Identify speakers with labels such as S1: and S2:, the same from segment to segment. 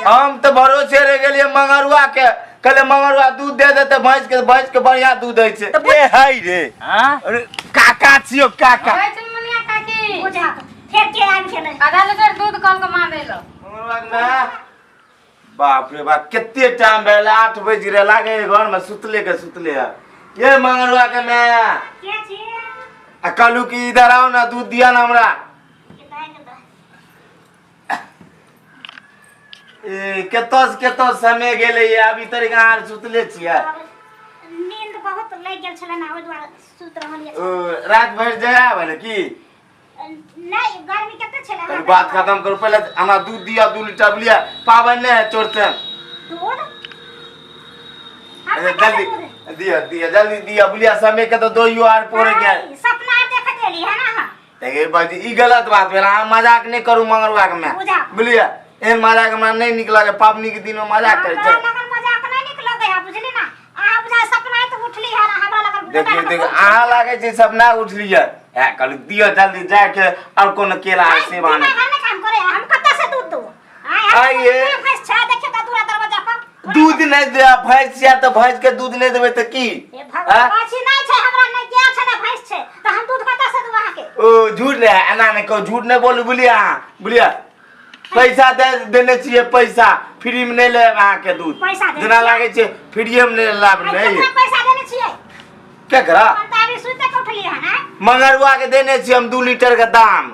S1: हम तऽ भरोसे रहि गेलियै मंगरुआ के कहले मंगरुआ दूध दे देते भैंस के, भैंस के बढ़िया दूध होइ छै। ए हाय रे।
S2: हाँ?
S1: अरे काका छियो काका।
S3: गै चुनमुनिया काकी।
S4: बुझा फेर के आबि गेलै?
S3: आधा लीटर दूध कल के माँ देलो।
S1: मंगरुआ के माय, बाप रे बाप, कते टाइम भेल, 8 बजि गेल, लागे घर में सुतले के सुतले है। ये मंगरुआ के माय।
S4: के छी?
S1: आ कहलू कि इधर आओ ना, दूध दिया ना हमरा। ए, कतऽ से कतऽ समय गेलै ये, अभी तक अहाँ सुतले छियै?
S4: नींद बहुत लागि गेल छलै ना, ओहि दुआरे सुति रहलियै।
S1: ओ, राति भरि जगा भेलै की?
S4: नहि, गर्मी कते छलै।
S1: पहले बात खत्म करू, पहले हमरा दूध दिया, 2 लीटर लिया, पाबनि नहि है चौरचन।
S4: दूध?
S1: अरे जल्दी दिया, दिया जल्दी दिया, बुलिया समय के तो दोहियो आर पोरे के।
S4: सपना आर देखैत एली है ना अहाँ?
S1: देखिए बाजी, ई गलत बात भेल, अहाँ मजाक नहि करू मंगरुआ के माय।
S4: बुझा।
S1: बुझलियै, एहन मजाक हमरा नहि नीक लागे, पाबनि के दिन में मजाक करै छै।
S4: हमरा लगन मजाक नहि नीक लगै है, बुझली ना? अहाँ बुझा सपना तऽ उठली है ना, हमरा लगन
S1: देखियौ, देखियौ, अहाँ लागै छै सपना उठलियै। हे कहलू दियौ जल्दी जाके, आओर कोनो केला आर सेब आनै।
S4: दिमाग नहि काम करे, हम कतऽ से दूध दू?
S1: आइए।
S4: भैंस छै, देखियौ तऽ दूरा दरवाजा पर।
S1: दूध नहि दे, भैंस या तऽ भैंस के दूध नहि देबै तऽ की?
S4: हे भगवान, भैंस नहि छै हमरा, नहि गाय छै ने भैंस छै, तऽ हम दूध कतऽ से दू अहाँके?
S1: ओ झूठ नहि, एना नहि कहू, झूठ नहि बोलू, बुझलियै अहाँ, बुझलियै? पैसा दे देने छियै, पैसा फ्री में नहि लेब अहाँके दूध।
S4: पैसा देने
S1: जेना
S4: छियै?
S1: लागै छै फ्रीए में नहि लाभ
S4: आइ
S1: नहि।
S4: केकरा पैसा देने छियै?
S1: केकरा?
S4: हम तऽ अभी सुति कऽ उठलियै हन, आँय?
S1: मंगरुआ के देने छियै हम 2 लीटर के दाम।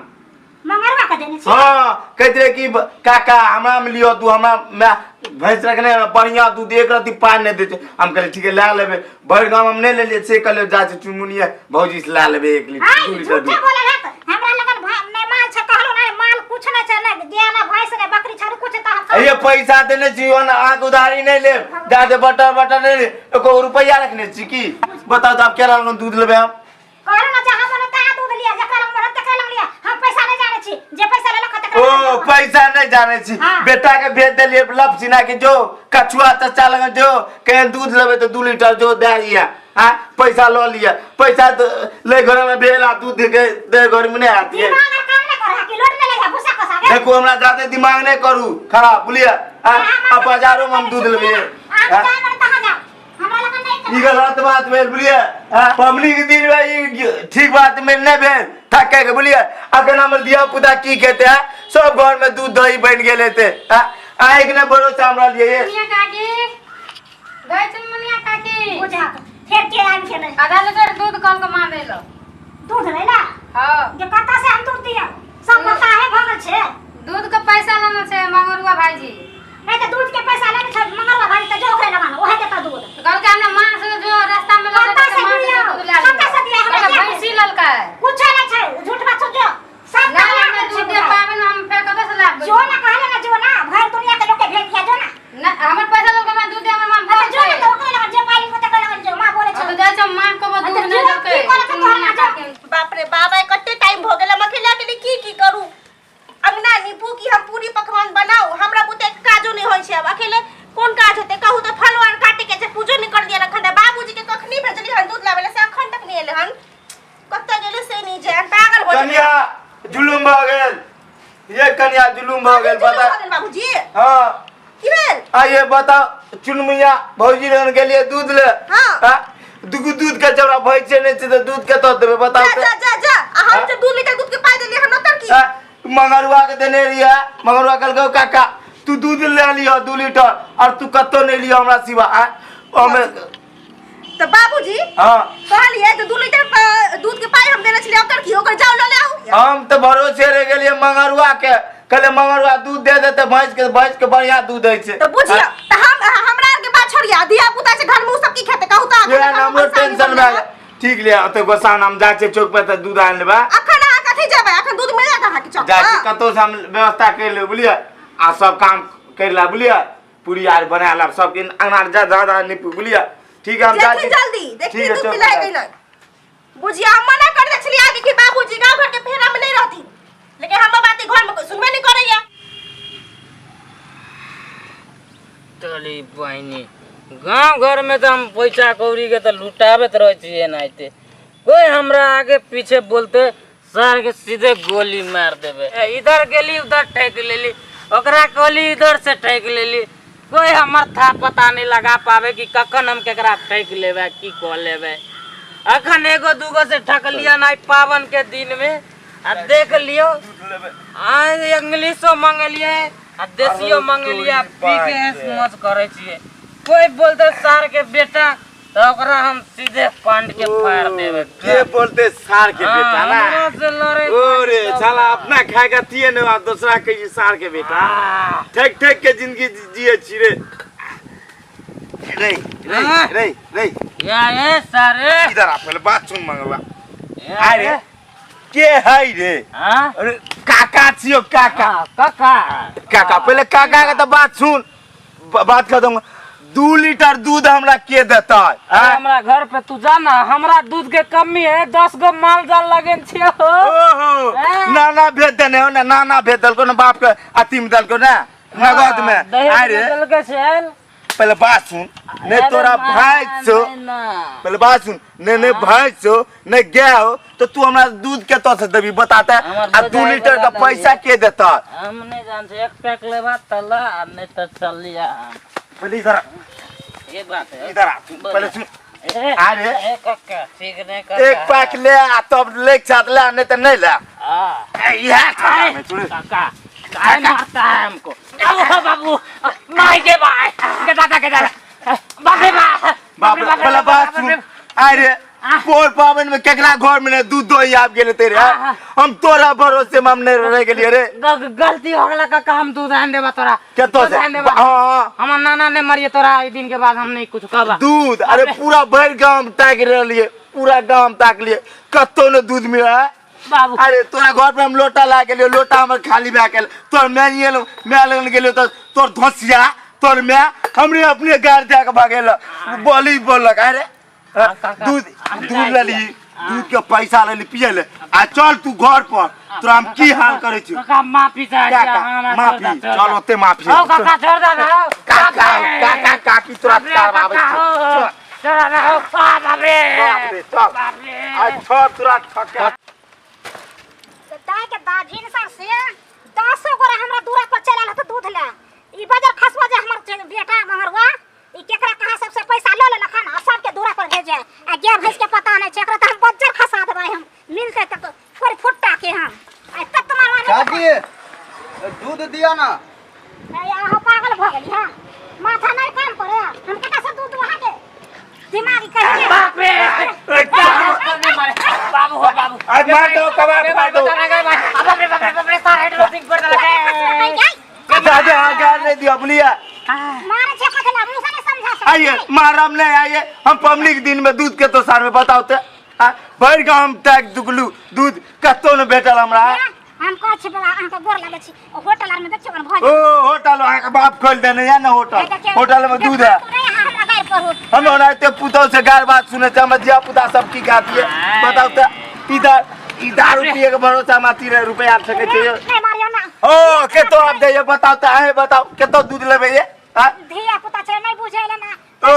S4: मंगरुआ के देने छियै?
S1: हाँ, कहैत रहे कि काका हमरा में लिअ दूध, हमरा माय भैंस रखने है, बढ़िया दूध, एक रत्ती पानि नहि दै छै। हम कहलियै ठीक है लए लेबै, भरि गाम हम नहि लेलियै, से कहलियै जा छै चुनमुनिया भौजी से लए लेबै 1 लीटर,
S4: आइ
S1: 2 लीटर
S4: झूठे
S1: दूध।
S4: बोलल हत, हमरा लगन नहि माल छै, कहलहुँ नहि माल कुछ नहि छै, नहि गाय नहि भैंस नहि बकरी छड़ी कुछ, तऽ हम
S1: ये पैसा देने छी ओना अहाँके उधारी नहि लेब, जादे बटर बटर नहि लेब, एको रुपैआ रखने छी की? बताउ तऽ आब केना लगन दूध लेबै हम?
S4: कहलहुँ ने जहाँ मन तहाँ दूध लिअ, जकरा लग मन तकरा लग लिअ, हम पैसा नहि जानै छी, जे पैसा लेलक तकरा
S1: ओ
S4: लग लिअ।
S1: पैसा नहि जानै छी।
S4: हाँ।
S1: बेटा के भेज देलियै लब सिना के, जो कछुआ चचा लग जो केहन दूध लेबै तऽ 2 लीटर जो दए दिअ, हाँ पैसा लऽ लिअ, पैसा लै घर में भेल आ दूध के दे घर में नहि आती है।
S4: दिमाग आर काम नहि करे है कि लोड नहि लै है भूसा कसा के?
S1: देखू हमरा जादे दिमाग नहि करू खराब, बुझलियै? हाँ, आ बाजारो में हम दूध लेबै।
S4: अहाँ
S1: हाँ?
S4: जहाँ मन तहाँ जाउ, हमरा लगन नहि।
S1: ई गलत बात भेल, बुझलियै? पबनी के दिन में ई ठीक बात में नहि भेल थके के, बुझलियै? अखन हमर धिया पुता की खेतै? हैं? सब घर में दूध दही बनि गेल हेतै, हैं? अहाँके नहि भरोसा हमरा लिए ये।
S3: मुनिया काकी, गै चुनमुनिया काकी।
S4: बुझा फेर के आबि गेलै?
S3: आधा लीटर दूध कल के माँ देलो।
S4: दूध लैला?
S3: हाँ।
S4: जे कतऽ से हम दूध दियौ? सब बताहे भऽ गेल छै।
S3: दूध के पैसा लेना छै मंगरुआ भाईजी।
S4: नहि तऽ दूध के पैसा लेने छै मंगरुआ भाईजी, तऽ जो ओकरे लगाना, ओहे देता दूध।
S3: कहलकै हमरा माँ से जो रास्ता में लगे
S4: कतऽ से
S3: माँ से
S4: दियौ?
S3: दूध ला।
S4: कतऽ से दियौ? हमरा
S3: कहलकै
S4: क्या
S3: भैंसी ललकै।
S4: कुछो नहि छै, झूठ बात जो सब
S3: ना
S4: कहला
S3: हमरा
S4: गेल छै
S3: दूध दे
S4: बुझाइ।
S3: पाबनि, हम फेर कतऽ से लाबबै?
S4: जो ना कहले ना, जो ना भरि दुनिया के लोक के भेज दिया, जो ना।
S3: ना हमर पैसा ललकै, हमरा दूध दे, हमर माँ
S4: अच्छा,
S3: बोल
S4: जो ना
S3: छै।
S4: तऽ ओकरे लगन जे पाइ लेलकै तकरे लगन जो, माँ बोलै
S3: अब
S4: छै।
S3: जाइ छै माँ के
S4: अच्छा,
S3: दूध नहि
S4: जो
S3: देलकै।
S4: की कहलकै तोहर माँ, जो।
S5: बाप रे बाप, आइ कते टाइम भऽ गेल, हम अकेले अकेले की की करू? अंगना नीपू कि हम पूरी पकवान बनाउ? हमरा बुते काजो नहि होइ छै, आब अकेले कोन काज हेतै कहू तऽ? फल आर काटे के छै, पूजो नहि करलियै अखन तक। बाबूजी के कखनी भेजलियै हन दूध लाबै लए, से अखन तक नहि एलै हन, कतऽ गेलै से नहि जान, पागल भऽ जेबै।
S1: कनिया जुलुम भऽ गेल ये, कनिया जुलुम भऽ गेल।
S5: जुलुम
S1: बता
S5: भऽ गेल बाबूजी?
S1: हाँ।
S5: की भेल?
S1: आइए बताओ, चुनमुनिया भौजी लगन गेलियै दूध ले।
S5: हाँ।
S1: हाँ? दूगो दूध के जबरा भैंसे नहि छै तऽ दूध कतऽ देबै बताउ
S5: जा
S1: तऽ?
S5: जा जा जा, आ हम
S1: हाँ?
S5: जे 2 लीटर दूध के पाइ देलियै हन ओकर की?
S1: हाँ? मंगरुआ के देने रहियै, मंगरुआ कहलकै काका तू दूध ले लिह 2 लीटर और तू कतौ नहि लिह हमरा सिवा। आँय? ओमे
S5: तऽ बाबूजी
S1: हाँ
S5: कहलियै तऽ 2 लीटर दूध के पाइ हम देने छलियै ओकर की? ओकर जाउ लऽ ले आउ।
S1: हम तऽ भरोसे रहि गेलियै मंगरुआ के, कहलियै मंगरुआ दूध दे देते भैंस के, भैंस के बढ़िया दूध होइ छै।
S5: तऽ बुझियौ तऽ हम हमरा आर के बात छोड़िया, धिया पुता छै घर में, उ सब की खेतै कहू तऽ?
S1: इएह ने हमरो टेंशन भए गेल। ठीक ले ओते गोसाउन, हम जाइ छियै चौक पर तऽ दूध आनि लेबै।
S5: अखन अहाँ कथी जेबै? अखन दूध मिल जायत अहाँके चौक
S1: जाइ छी
S5: पर?
S1: कतौ से हम व्यवस्था करि लेबै, बुझलियै? आ सब काम करि लेब, बुझलियै? पूरी आर बना लेब सबके, अंगना जा जा नीपू, बुझलियै? ठीक है, हम जाइ
S5: देखी
S1: छी।
S5: जल्दी देखी
S1: ठीक है,
S5: दूध
S1: चौक
S5: मिलाइ
S1: पर।
S5: गेलै। बुझिया हम मना कर दे छलियै आगे कि बाबूजी गाँव घर के फेरा में नहीं रहथिन, लेकिन हमर बात घर में कोई सुनबे नहीं करैया।
S2: तली बहिनी, गाँव घरमे तऽ हम पैसा कौड़ीके तऽ लुटाबैत रहै छियै एनाहिते, कोइ हमरा आगे पीछे बोलते सार के सीधे गोली मार देबै। ए, इधर गेली उधर ठकि लेली, ओकरा कहली इधर से ठकि लेली। कोई हमर था पता नहीं लगा पावे कि कखन हम केकरा ठकि लेबै की कऽ लेबै। अखन एगो दूगो से ठकलियन आइ पावन के दिन में, आ देख लियो आ इंग्लिशो मंगेलिए आ देसियो मंगेलिए आ पी के ऐश मौज करै छियै। कोई बोलते सार के बेटा तो ओकरा हम सीधे पांड के फाड़ देबै।
S1: के बोलते सार के बेटा ना?
S2: हमरा से लड़े
S1: ओ रे साला अपना खाएगा तिये ने आ दूसरा के ये सार के बेटा। ठेक ठेक के जिंदगी जिए छी रे। रे रे रे रे
S2: या ए सारे
S1: इधर आ, पहले बात सुन मंगवा। अरे के है रे?
S2: हाँ?
S1: अरे काका छियो काका।
S2: हाँ, काका
S1: काका पहले काका के तो बात सुन, बात कर दूंगा। 2 लीटर दूध हमरा के देता है?
S2: अरे हमरा घर पे तू जाना, हमरा दूध के कमी है, 10 गो माल जाल लगन छियो।
S1: ओहो, नाना भेज देने हो ना, नाना भेज देलको ना बाप के अथी में देलको ना नगद में। अरे
S2: देलके छल।
S1: पहले बात सुन, ने तोरा भाई छो, पहले बात सुन, ने ने भाई छो ने गया हो तो तू हमरा दूध के तो से देबी बताता है? आ 2 लीटर का पैसा के देता?
S2: हम नहीं जानते, एक पैक लेबा तला आ नहीं तो चलिया।
S1: पहले इधर आ,
S2: ये बात है,
S1: इधर आ तू, पहले सुन। अरे
S2: ए काका ठीक नहीं काका,
S1: एक पैक ले आ तब ले साथ ले, नहीं तो नहीं ले।
S2: हां
S1: यह
S2: काका काय मारता है हमको? बाबू बाबू मार के भाई के दादा के दादा बाप रे बाप
S1: बाप रे। पहले बात सुन। अरे पोर पावन में केकरा घर में दूध दही आब गेले तेरे? हम तोरा भरोसे में हम नहीं रह गेलिए रे।
S2: गलती हो गेला काका, हम दूध आन देबा तोरा।
S1: केतो से? हां
S2: हमर नाना ने मरिए तोरा ई दिन के बाद हम नहीं कुछ कहबा।
S1: दूध अरे पूरा भर गांव ताक रहलिए, पूरा गांव ताक लिए, कतो ने दूध मिला
S2: बाबू।
S1: अरे तोरा घर पे हम लोटा ला गेलियो, लोटा हमर खाली भए गेल। तोर my एलो, my लगन गेलियो तो तोर धोसिया तोर my हमरे अपने गार दे के भागेल बोली बोलक। अरे दूध दूध लेली, दूध के पैसा लेली पिए ले आ चल तू घर पर, तोरा हम की हाल करे छी?
S2: काका माफी चाहे
S1: काका माफी, चल ओते माफी।
S2: ओ काका छोड़ दे ना।
S1: काका काका काकी तोरा करवाबै छी।
S2: चल ना हो, बाप रे
S1: बाप रे, चल
S2: बाप रे
S1: आ छोड़ तोरा ठके।
S4: दाई के दाजिन सर से 10 गोरा हमरा दूरा पर चल आयल त दूध ले। ई बजर खसवा जे हमर बेटा मंगरवा ई केकरा कहां सबसे पैसा ल लेलक हन आ सबके दूरा पर भेजे आ गाय भैंस के पता नहीं छै, एकरा त हम बज्जर खसा देबै, हम मिलते तक फोड़ फुट्टा के हम आ तब तुम्हार
S6: चाची दूध दिया ना।
S4: अहाँ पागल भ गेली हां, माथा नहीं काम करे, हम कता से दूध वहां के दिमाग कहि के।
S2: बाप रे बाबू हो बाबू,
S1: आज मार दो कबाब मार दो।
S2: बाप रे बाप रे बाप रे सारा हेड रोटिंग पर देलक।
S1: दादा आगा नहीं दिया बुलिया
S4: मारे छे कथला मुंह से नहीं समझा सकै।
S1: आइए मारम नहीं, आइए हम पब्लिक दिन में दूध के तो सार में बताओ ते भरि गाँव हम टैग दुगलू दूध कतो न भेटल हमरा।
S4: हम कहै छी बाबा अहाँके गोर लागै छी, होटल आर में देखियौ कन भऽ
S1: ओ होटल अहाँके बाप खोलि देने या ने होटल, होटल में दूध है। हम ओनाहिते पुतहु से गार बात सुनै छै, हमर धिया पुता सब की खातिए बताउ तऽ। इधर ई दारू पिए के भरोसा में अथी रहे रुपया आबि सकै छै। ओ केतो आब दैये बताउ तऽ, अहें बताउ केतो दूध लेबै ये?
S4: धिया पुता छै नहीं बुझै ले ना।
S1: ओ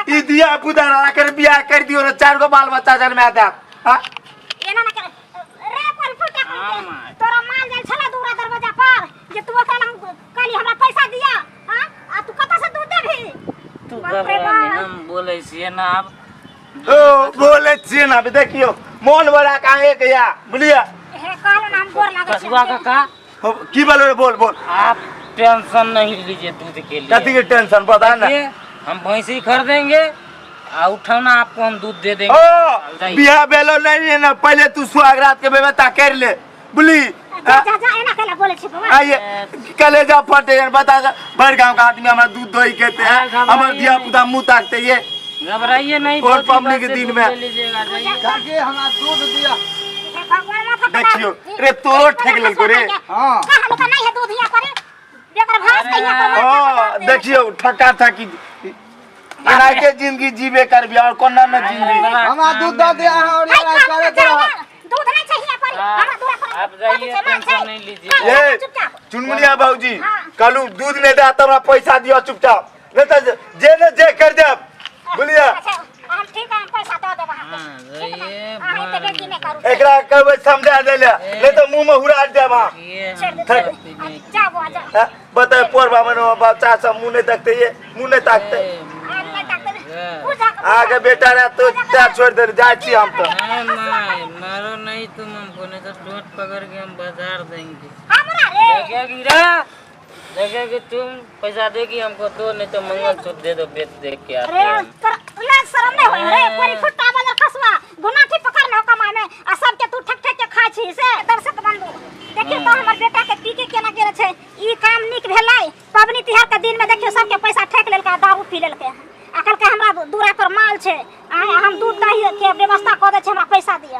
S1: ई धिया पुता रहा कर बियाह कर दियो रे, 4 गो बाल बच्चा जन्मा देब। हां
S4: एना ना कर रे पर फुटा कर तोरा माल जाल छला दूरा दरवाजा पर जे तू ओकरा लग कहली हमरा पैसा दिया। हां आ तू कतऽ से दूध देबही?
S2: तू घबरा नहीं, हम बोलै छियै ना आब।
S1: ओ बोलै छियै ना, देखियो मोन बड़ा काहे के या बुझलियै?
S4: हे कहलो ना हम गोर लागै छी।
S2: कसुआ काका
S1: की बोलो रे, बोल बोल।
S2: आप टेंशन नहीं लीजिए दूध के लिए।
S1: कथी के टेंशन पता ना?
S2: हम भैंसी खरीदेंगे आ उठाना आपको हम दूध दे देंगे।
S1: ओ बियाह भेलो नहीं है ना, पहले तू सुहागरात के व्यवस्था कर ले बुझली।
S4: जा जा जा एना केला बोले छी बाबा।
S1: आइए कलेजा फटे यार बता दे, भर गांव का आदमी हमारा दूध दही कहते हैं, हमारे धिया पुता मुंह ताकते ये।
S2: घबराइए नहीं,
S1: और पबनी के दिन में
S6: काकी हमरा दूध दिया।
S1: देखियो रे तोरो ठेक लेलको रे।
S6: हां
S4: कहलो त नहीं है दूध हिया करे एकर भास कहिया पर।
S1: हां देखियो ठका ठकी एना के जिंदगी जीवे करबी और कोना न जिंदगी।
S6: हमरा दूध दे दे और लड़ाई करे दे।
S4: दूध नहीं चाहिए पर हमरा दूध पर
S2: आप जाइए, टेंशन नहीं लीजिए।
S1: ए चुनमुनिया बाबूजी कहलू दूध नहीं दे त हमरा पैसा दियो चुपचाप, नहीं त जे न जे कर देब बुझलियै।
S4: हम ठीक है, हम पैसा दऽ देब अहाँके। ठीक ने? अहाँ एते बेसी नहि करू।
S1: एकरा कहबै समझा दै लए, नहीं त मुंह में हुरा देब अहाँ।
S4: छोड़ि दे, छोड़ि दे। जाउ बौआ, जाउ।
S1: हैं? बताए पोर बामन बच्चा सब मुँह नहीं देखते, ये मुँह नहीं ताकते।
S4: आब नहि ताकतै। पूजा करू।
S1: आगे बेटा रहे तो त्या छोड़ दे जाए छी हम तो।
S2: नहीं माय, मारो नहीं तुम हमको, नहीं तो चोट पकड़ के हम बाजार देंगे।
S4: हमरा रे
S2: देखेगी रे, देखेगी तुम पैसा देगी हमको दो, नहीं तो मंगलसूत्र दे दो, बेच दे के आते
S4: अरे
S2: हैं।
S4: तोरा लाज शरम नहीं होय रे? कोई फुट्टा बजर खसवा गुनाठी पकड़ लो कमाई में आ सबके तू ठक ठक के खाइ छी से। दर्शक बंधु देखियो तो हमर बेटा के पी के केना गेल छै। ई काम नीक भेलै? पबनी तिहार के दिन में देखियो सबके पैसा ठेक लेलकै आ दारू पी लेलकै हन। आ कहलकै हमरा दूरा पर माल छै, आ हम दूध दही के व्यवस्था कऽ दै छी, हमरा पैसा दिअ।